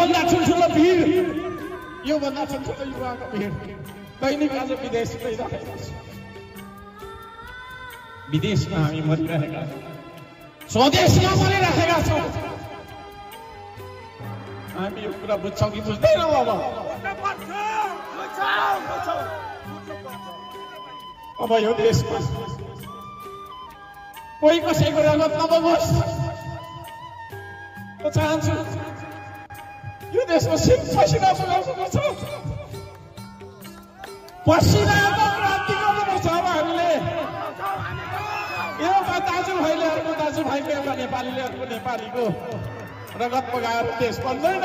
योभन्दा ठुल्ठुलो भिड, योभन्दा ठुल्ठुलो युवाको भिड दैनिक आज विदेशमै राखेका छौँ। विदेशमा हामी मरिरहेका छौँ, स्वदेशमा मरिरहेका छौँ। हामी यो कुरा बुझ्छौँ कि बुझ्दैनौँ? अब यो देशमा कोही कसैको रगत नबगोस्। म चाहन्छु यो देशमा सिर्फ पसिना बगाउनुपर्छ, पसिनाको क्रान्ति गर्नुपर्छ। अब हामीले एउटा दाजुभाइले अर्को दाजुभाइको, एउटा नेपालीले अर्को नेपालीको रगत बगाएर देश बन्दैन।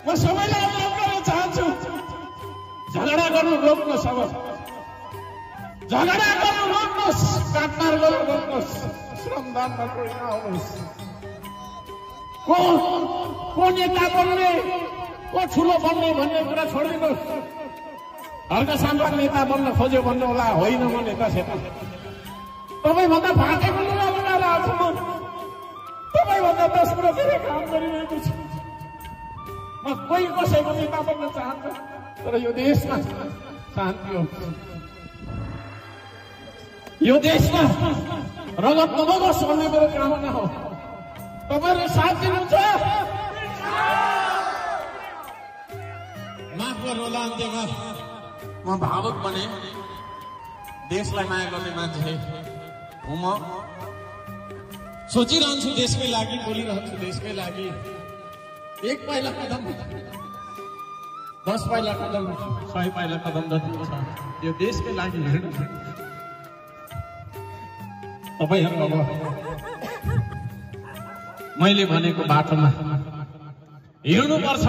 म सबैलाई अनुरोध गर्न चाहन्छु, झगडा गर्नु रोक्नुहोस्। अब झगडा गर्नु रोक्नुहोस्, काटमार गर्नु रोक्नुहोस्, श्रमदानमा कोही नआउनुहोस्। को नेता बन्ने, को ठुलो बन्ने भन्ने कुरा छोडिदिनुहोस्। हल्का साम्राज्य नेता बन्न खोज्यो भन्नु होला, होइन म नेता सेता। तपाईँभन्दा फाटेको लुगा लगाएर आएको म तपाईँभन्दा 10 कुरा धेरै काम गरिरहेको छु। म कोही कसैको नेता बन्न चाहन्छु, तर यो देशमा शान्ति होस्, यो देशमा रगत नबगोस् भन्ने मेरो कामना हो। तपाईँहरूले साथ दिनुहुन्छ? माफ गर्नु होला, अन्त्यमा म भावुक बने। देशलाई माया गर्ने मान्छे हो म। सोचिरहन्छु देशकै लागि, बोलिरहन्छु देशकै लागि। 1 पाइला कदम, 10 पाइला कदम, 100 पाइला कदम जति छ यो देशकै लागि हिँड्नु। तपाईँहरू अब मैले भनेको बाटोमा हिँड्नुपर्छ।